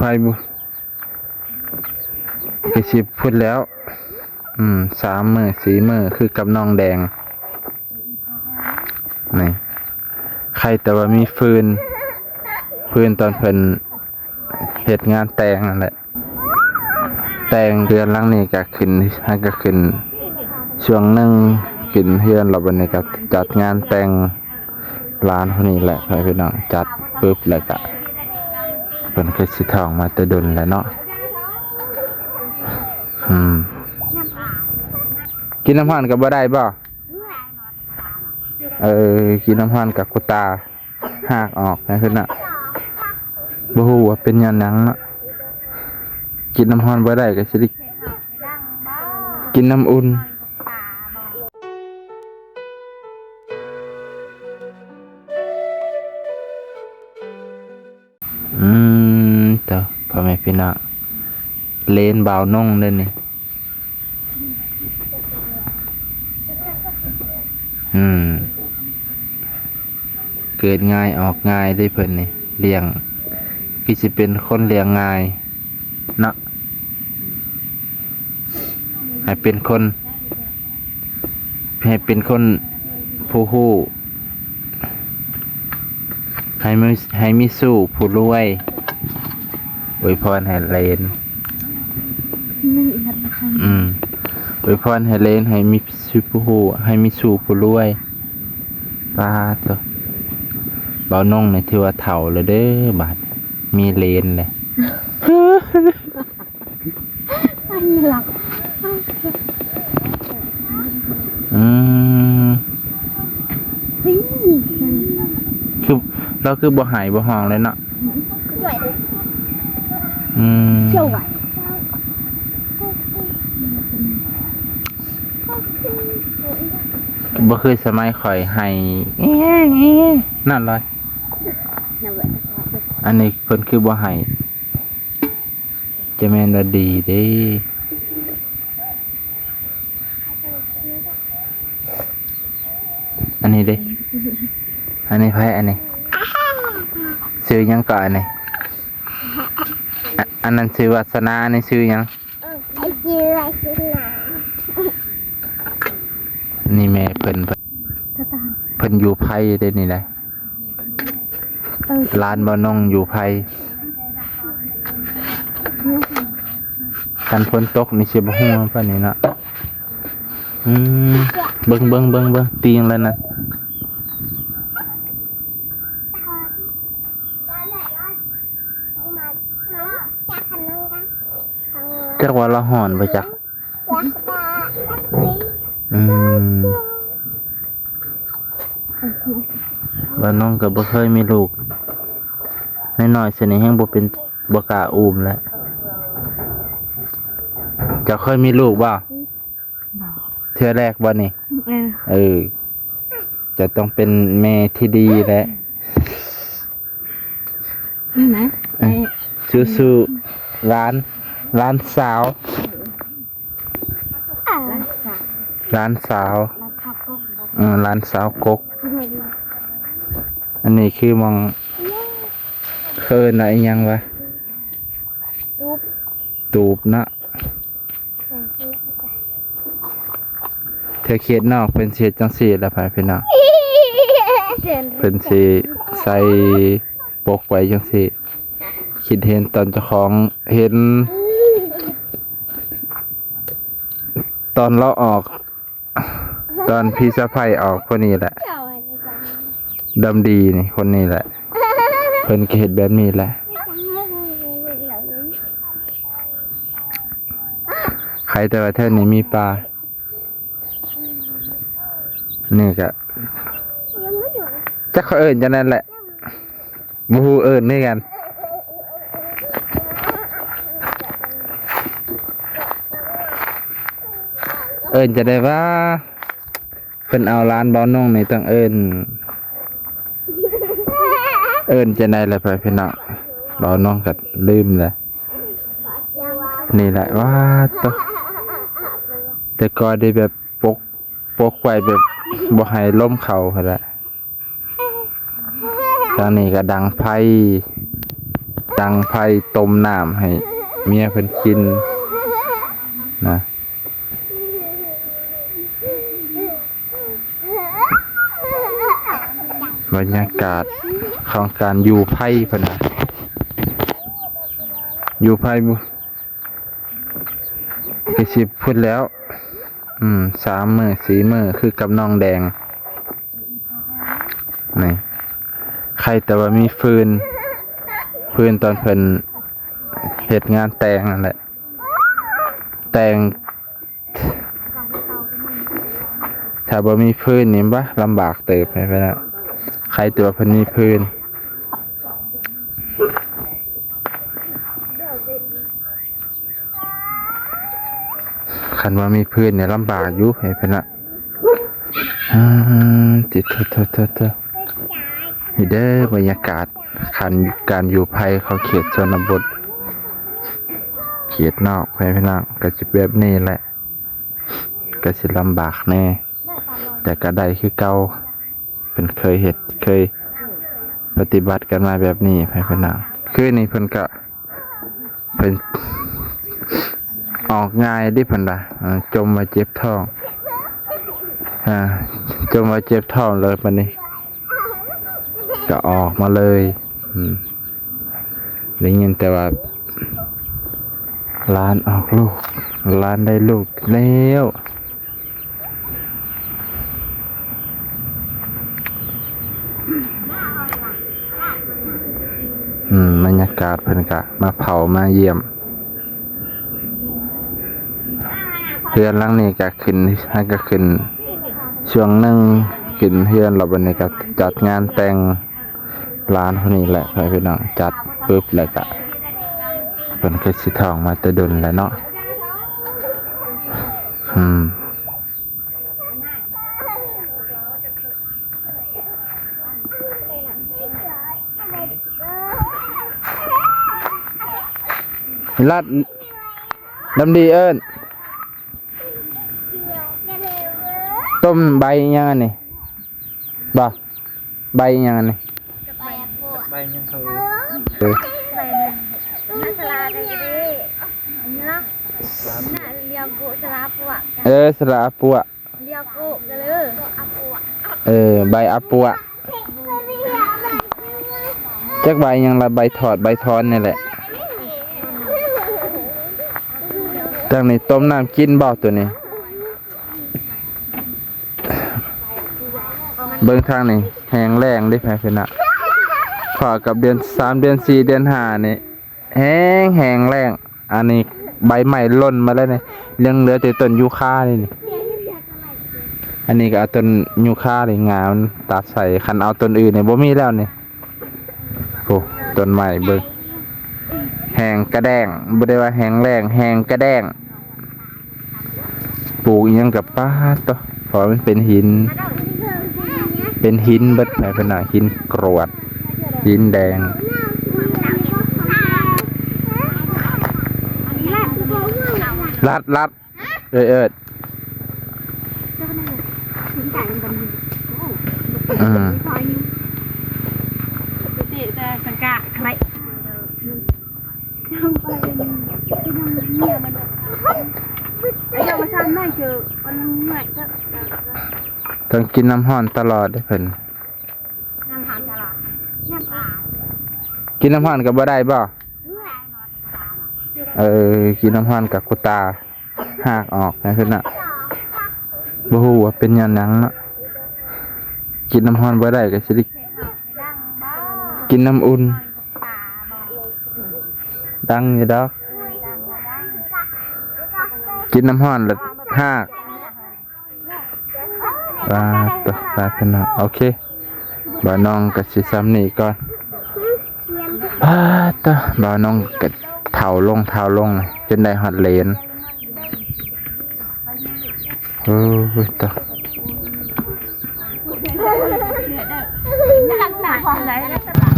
ໄປບຸ ຄືຊິພຸ້ນແລ້ວ ອືມ ສາມມື້ສີ່ມື້ ຄືກັບນ້ອງແດງ ນີ້ ໄຄແຕ່ວ່າມີຟືນ ຟືນຕອນເພິ່ນເຮັດງານແຕ່ງນັ້ນແຫຼະ ແຕ່ງເຮືອນຫຼັງນີ້ກະຂຶ້ນ ໃຫ້ກະຂຶ້ນຊ່ວງໜຶ່ງ ຂຶ້ນເຮືອນ ແລ້ວບັດນີ້ກະຈັດງານແຕ່ງຫຼານຄົນນີ້ແຫຼະ ພໍ່ແມ່ພີ່ນ້ອງ ຈັດປຶບແລ້ວກະ ເພິ່ນຄືຊິທ້ອງມາແຕ່ດົນແລ້ວເນາະ ອືມ ກິນນ້ຳຮ້ອນກະບໍ່ໄດ້ບໍ່? ເອີ ກິນນ້ຳຮ້ອນກະກູຕາ ຮາກອອກໃນເພິ່ນນະ ບໍ່ຮູ້ວ່າເປັນຍ້ອນຫຍັງເນາະ ກິນນ້ຳຮ້ອນບໍ່ໄດ້ກະຊິໄດ້ກິນນ້ຳອຸ່ນ. ອືມ ໂຕ ພໍ່ແມ່ພີ່ນ້ອງ ເລນບ່າວນົງເດ້ນີ້ ອືມ ເກີດງ່າຍອອກງ່າຍເດ້ເພິ່ນນີ້ ລ້ຽງ ຄືຊິເປັນຄົນລ້ຽງງ່າຍເນາະ ໃຫ້ເປັນຄົນ ໃຫ້ເປັນຄົນຜູ້ຮູ້ ໃຫ້ມີ ໃຫ້ມີຊູ້ຜູ້ລວຍ ອວຍພອນໃຫ້ເລນ ອືມ ອວຍພອນໃຫ້ເລນ ໃຫ້ມີຊູ້ຜູ້ຮູ້ ໃຫ້ມີຊູ້ຜູ້ລວຍ ປາໂຕ ບ່າວນົງນີ້ຖືວ່າເຖົ້າແລ້ວເດີ ບາດມີເລນແລ້ວ. ອັນນີ້ລະ ອືມ ຄື ລາວຄືບໍ່ໄຫ້ບໍ່ຮ້ອງເລີຍເນາະ ອືມ ບໍ່ຄືສະໄໝຂ້ອຍໄຫ້ ນັ້ນເລີຍ ອັນນີ້ເພິ່ນຄືບໍ່ໄຫ້ ຈະແມ່ນວ່າດີເດ້ ອັນນີ້ເດ້ ອັນນີ້ໃຜ ອັນນີ້ຊື່ຫຍັງເກາະ ອັນນີ້ ອ- ອັນນັ້ນຊື່ວາສະໜາ ອັນນີ້ຊື່ຫຍັງ? ນີ້ແມ່ເພິ່ນ ເພິ່ນຢູ່ໄພເດ້ນີ້ໄດ ເອີ ຫຼານບ່າວນົງຢູ່ໄພ ຄັນຝົນຕົກນີ້ຊິບໍ່ຮົ່ວປານນີ້ເນາະ ອືມ ເບິ່ງ ເບິ່ງ ເບິ່ງ ເບິ່ງ ຕີຫຍັງລະນັ້ນ ຈັກວ່າລາວຮ້ອນບໍ່ຈັກ. ອືມ ບ່າວນົງກະບໍ່ເຄີຍມີລູກ ນ້ອຍໆຊະນີ້ແຮງບໍ່ເປັນ ບໍ່ກ້າອຸ້ມແຫຼະ ເຈົ້າເຄີຍມີລູກບໍ່? ເທື່ອແລກບໍ່ນີ້? ເອີ ເອີ ເຈົ້າຕ້ອງເປັນແມ່ທີ່ດີແຫຼະ ນີ້ນະ ເອີ ສູ້ໆ ຫຼານ ຫຼານສາວ ຫຼານສາວ ເອີ ຫຼານສາວກົກ ອັນນີ້ຄືໝ່ອງ ເອີ້ນວ່າອີ່ຫຍັງວະ? ຕູບ ຕູບເນາະ. ແຖວເຂດນອກເພິ່ນຊິເຮັດຈັ່ງຊີ້ແຫຼະ ພໍ່ແມ່ພີ່ນ້ອງ ເພິ່ນຊິໃສ່ປົກໄວ້ຈັ່ງຊີ້ ຄິດເຫັນຕອນເຈົ້າຂອງເຫັນ ຕອນລາວອອກ ຕອນພີ່ສະໃພ້ອອກພໍນີ້ແຫຼະ ດຳດີນີ້ ຄົນນີ້ແຫຼະ ເພິ່ນກະເຮັດແບບນີ້ແຫຼະ ໃຄແຕ່ວ່າແຖວນີ້ມີປ່າ ນີ້ກະ ຈັກເຂົາເອີ້ນຈັ່ງໃດແຫຼະ ບໍ່ຮູ້ເອີ້ນຄືກັນ ເອີ້ນຈັ່ງໃດຫວາ? ເພິ່ນເອົາຫຼານບ່າວນົງນີ້ຕ້ອງເອີ້ນ ເອີ້ນຈັ່ງໃດລະ ພໍ່ແມ່ພີ່ນ້ອງ ບ່າວນົງກະລືມແລ້ວ ນີ້ແຫຼະ ຫວາໂຕ ແຕ່ກ່ອນນີ້ແບບປົກ ປົກໄວ້ແບບບໍ່ໃຫ້ລົມເຂົ້າຫັ້ນແຫຼະ. ທາງນີ້ກະດັງໄຟ ດັງໄຟຕົ້ມນ້ຳໃຫ້ເມຍເພິ່ນກິນນະ. ບັນຍາກາດຂອງການຢູ່ໄພເພິ່ນນະ ຢູ່ໄພ ຄືຊິພຸ້ນແລ້ວ ອືມ ສາມມື້ສີ່ມື້ ຄືກັບນ້ອງແດງນີ້. ໃຄ່ແຕ່ວ່າມີຟືນ ຟືນຕອນເພິ່ນເຮັດງານແຕ່ງນັ້ນແຫຼະ ແຕ່ງ ຖ້າບໍ່ມີຟືນນີ້ ບາ ລຳບາກເຕີບ ໃຫ້ເພິ່ນນະ. ໃຄ່ແຕ່ວ່າເພິ່ນມີຟືນ ຄັນວ່າມີຟືນນີ້ລຳບາກຢູ່ ໃຫ້ເພິ່ນນະ. ອືມ ຕິ ໂທ ໂທ ໂທ ໂທ ນີ້ເດີ ບັນຍາກາດ ຄັນ ການຢູ່ໄພເຂົາເຂດຊົນນະບົດ ເຂດນອກ ໃຫ້ເພິ່ນນະ ກະຊິແບບນີ້ແຫຼະ ກະຊິລຳບາກແດ່ ແຕ່ກະໄດ້ຄືເກົ່າ. ເພິ່ນເຄີຍເຮັດ ເຄີຍປະຕິບັດກັນມາແບບນີ້ ໃຫ້ເພິ່ນນະ. ຄືນີ້ເພິ່ນກະ ເພິ່ນອອກງ່າຍເດ້ເພິ່ນວ່າ ເອີ ຈົ່ມວ່າເຈັບທ້ອງ ອ່າ ຈົ່ມວ່າເຈັບທ້ອງ ແລ້ວບາດນີ້ກະອອກມາເລີຍ. ອືມ ໄດ້ຍິນແຕ່ວ່າ ຫຼານອອກລູກ ຫຼານໄດ້ລູກແລ້ວ. ອືມ ບັນຍາກາດເພິ່ນກະມາເຝົ້າມາຢ້ຽມ ເຮືອນຫຼັງນີ້ກະຂຶ້ນ ຫາກະຂຶ້ນຊ່ວງໜຶ່ງ ຂຶ້ນເຮືອນ ແລ້ວບາດນີ້ກະຈັດງານແຕ່ງ ຫຼານຜູ້ນີ້ແຫຼະ ພໍ່ແມ່ພີ່ນ້ອງ ຈັດປຶບແລ້ວກະ ເພິ່ນຄືຊິທ້ອງມາແຕ່ດົນແລ້ວເນາະ. ອືມ ລັດ ດຳດີເອີ້ນ ຕົ້ມໃບຫຍັງອັນນີ້ ບໍ່ ໃບຫຍັງອັນນີ້ ໃບຫຍັງເຂົາເອີ້ນ ເອີ ເອີ ສະລະອາປົວະ ເອີ ໃບອາປົວະ ຈັກໃບຫຍັງລະ ໃບຖອດໃບຖອນນີ້ແຫຼະ. ຈັ່ງນີ້ຕົ້ມນ້ຳກິນບໍ່ໂຕນີ້? ເບິ່ງທາງນີ້ແຫ້ງແລ້ງເດ້ ພໍ່ແມ່ພີ່ນ້ອງ ພໍ້ກັບເດືອນສາມ ເດືອນສີ່ ເດືອນຫ້ານີ້ແຫ້ງແລ້ງ. ອັນນີ້ໃບໄມ້ຫຼົ່ນມາແລ້ວນີ້ ຍັງເຫຼືອແຕ່ຕົ້ນຢູຄານີ້ ອັນນີ້ກະເອົາຕົ້ນຢູຄານີ້ ງ່າມັນຕັດໃສ່ ຄັນເອົາຕົ້ນອື່ນນີ້ບໍ່ມີແລ້ວນີ້. ໂອ້ ຕົ້ນໄມ້ເບິ່ງ ແຫ້ງກະແດ້ງ ບໍ່ໄດ້ວ່າແຫ້ງແລ້ງ ແຫ້ງກະແດ້ງ. ປູກອີ່ຫຍັງກະປາດໂຕ ເພາະວ່າມັນເປັນຫີນ ເປັນຫີນເບິດ ໃຫ້ເພິ່ນວ່າຫີນກຣວດ ຫີນແດງ. ລັດ ລັດ ເອີຍ ເອີຍ ອືມ ຕ້ອງກິນນ້ຳຮ້ອນຕະຫຼອດເດ້ເພິ່ນ ກິນນ້ຳຮ້ອນກະບໍ່ໄດ້ບໍ່? ເອີ ກິນນ້ຳຮ້ອນກະກູຕາ ຮາກອອກໃຫ້ເພິ່ນນະ ບໍ່ຮູ້ວ່າເປັນຍ້ອນຫຍັງເນາະ ກິນນ້ຳຮ້ອນບໍ່ໄດ້ກະຊິໄດ້ກິນນ້ຳອຸ່ນ ດັງຢູ່ດອກ ກິນນ້ຳຮ້ອນລະຮາກ. ປາດໂຕ ປາດໂຕ ພີ່ນ້ອງ ໂອເຄ ບ່າວນ້ອງກະຊິຊ່ຳນີ້ກ່ອນ. ປາດໂຕ ບ່າວນ້ອງກະເຖົ້າລົງ ເຖົ້າລົງ ຈົນໄດ້ຮອດເຫຼນ. ໂອ້ຍໂຕ ຫຼັງຕາ